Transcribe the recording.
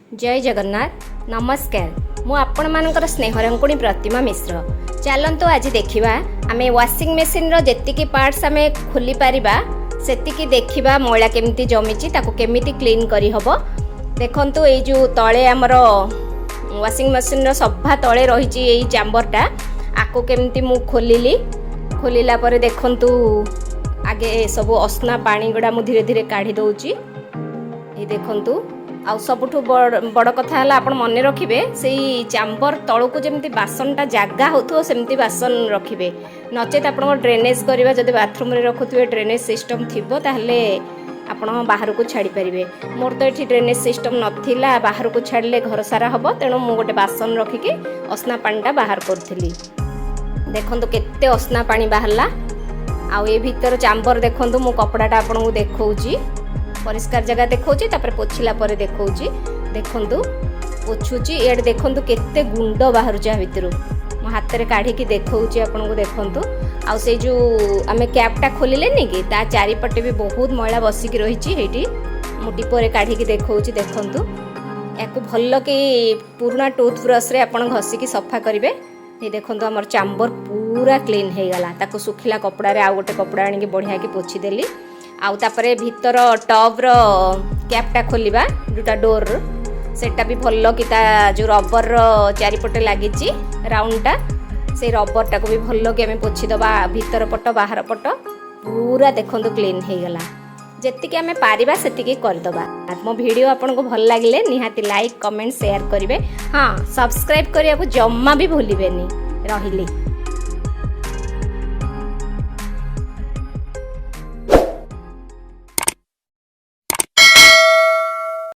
ଜୟ ଜଗନ୍ନାଥ। ନମସ୍କାର। ମୁଁ ଆପଣମାନଙ୍କର ସ୍ନେହରଙ୍କୁଣୀ ପ୍ରତିମା ମିଶ୍ର। ଚାଲନ୍ତୁ, ଆଜି ଦେଖିବା ଆମେ ୱାସିଂ ମେସିନ୍ର ଯେତିକି ପାର୍ଟସ୍ ଆମେ ଖୋଲି ପାରିବା, ସେତିକି ଦେଖିବା। ମଇଳା କେମିତି ଜମିଛି, ତାକୁ କେମିତି କ୍ଲିନ୍ କରିହେବ। ଦେଖନ୍ତୁ, ଏଇ ଯେଉଁ ତଳେ ଆମର ୱାସିଂ ମେସିନ୍ର ସଭା ତଳେ ରହିଛି ଏଇ ଚାମ୍ବରଟା, ଆକୁ କେମିତି ମୁଁ ଖୋଲିଲି। ଖୋଲିଲା ପରେ ଦେଖନ୍ତୁ, ଆଗେ ସବୁ ଅସନା ପାଣି ଗୁଡ଼ା ମୁଁ ଧୀରେ ଧୀରେ କାଢ଼ି ଦେଉଛି। ଏଇ ଦେଖନ୍ତୁ। ଆଉ ସବୁଠୁ ବଡ଼ ବଡ଼ କଥା ହେଲା, ଆପଣ ମନେ ରଖିବେ, ସେଇ ଚାମ୍ବର ତଳକୁ ଯେମିତି ବାସନଟା ଜାଗା ହେଉଥିବ, ସେମିତି ବାସନ ରଖିବେ। ନଚେତ୍ ଆପଣଙ୍କ ଡ୍ରେନେଜ୍ କରିବା, ଯଦି ବାଥରୁମ୍ରେ ରଖୁଥିବେ, ଡ୍ରେନେଜ୍ ସିଷ୍ଟମ୍ ଥିବ, ତାହେଲେ ଆପଣ ବାହାରକୁ ଛାଡ଼ିପାରିବେ। ମୋର ତ ଏଠି ଡ୍ରେନେଜ୍ ସିଷ୍ଟମ୍ ନଥିଲା, ବାହାରକୁ ଛାଡ଼ିଲେ ଘର ସାରା ହେବ। ତେଣୁ ମୁଁ ଗୋଟେ ବାସନ ରଖିକି ଅସନା ପାଣିଟା ବାହାର କରୁଥିଲି। ଦେଖନ୍ତୁ, କେତେ ଅସନା ପାଣି ବାହାରିଲା। ଆଉ ଏ ଭିତର ଚାମ୍ବର ଦେଖନ୍ତୁ, ମୁଁ କପଡ଼ାଟା ଆପଣଙ୍କୁ ଦେଖାଉଛି, ପରିଷ୍କାର ଜାଗା ଦେଖାଉଛି, ତାପରେ ପୋଛିଲା ପରେ ଦେଖାଉଛି। ଦେଖନ୍ତୁ, ପୋଛୁଛି। ଇଆଡ଼େ ଦେଖନ୍ତୁ, କେତେ ଗୁଣ୍ଡ ବାହାରୁଛି ଆ ଭିତରୁ। ମୁଁ ହାତରେ କାଢ଼ିକି ଦେଖାଉଛି ଆପଣଙ୍କୁ, ଦେଖନ୍ତୁ। ଆଉ ସେଇ ଯେଉଁ ଆମେ କ୍ୟାପ୍ଟା ଖୋଲିଲେନି କି, ତା ଚାରିପଟେ ବି ବହୁତ ମଇଳା ବସିକି ରହିଛି। ହେଇଠି ମୁଁ ଟିପରେ କାଢ଼ିକି ଦେଖାଉଛି, ଦେଖନ୍ତୁ। ୟାକୁ ଭଲ କି ପୁରୁଣା ଟୁଥ୍ ବ୍ରସ୍ରେ ଆପଣ ଘଷିକି ସଫା କରିବେ। ଏଇ ଦେଖନ୍ତୁ, ଆମର ଚାମ୍ବର ପୁରା କ୍ଲିନ୍ ହେଇଗଲା। ତାକୁ ଶୁଖିଲା କପଡ଼ାରେ ଆଉ ଗୋଟେ କପଡ଼ା ଆଣିକି ବଢ଼ିଆକି ପୋଛିଦେଲି। ଆଉ ତାପରେ ଭିତର ଟବ୍ର କ୍ୟାପ୍ଟା ଖୋଲିବା, ଯେଉଁଟା ଡୋର୍, ସେଟା ବି ଭଲ କି ତା ଯେଉଁ ରବରର ଚାରିପଟେ ଲାଗିଛି ରାଉଣ୍ଡଟା, ସେଇ ରବରଟାକୁ ବି ଭଲ କି ଆମେ ପୋଛିଦେବା, ଭିତର ପଟ, ବାହାର ପଟ। ପୁରା ଦେଖନ୍ତୁ, କ୍ଲିନ୍ ହେଇଗଲା। ଯେତିକି ଆମେ ପାରିବା, ସେତିକି କରିଦେବା। ମୋ ଭିଡ଼ିଓ ଆପଣଙ୍କୁ ଭଲ ଲାଗିଲେ ନିହାତି ଲାଇକ୍, କମେଣ୍ଟ, ସେୟାର କରିବେ। ହଁ, ସବସ୍କ୍ରାଇବ୍ କରିବାକୁ ଜମା ବି ଭୁଲିବେନି। ରହିଲି।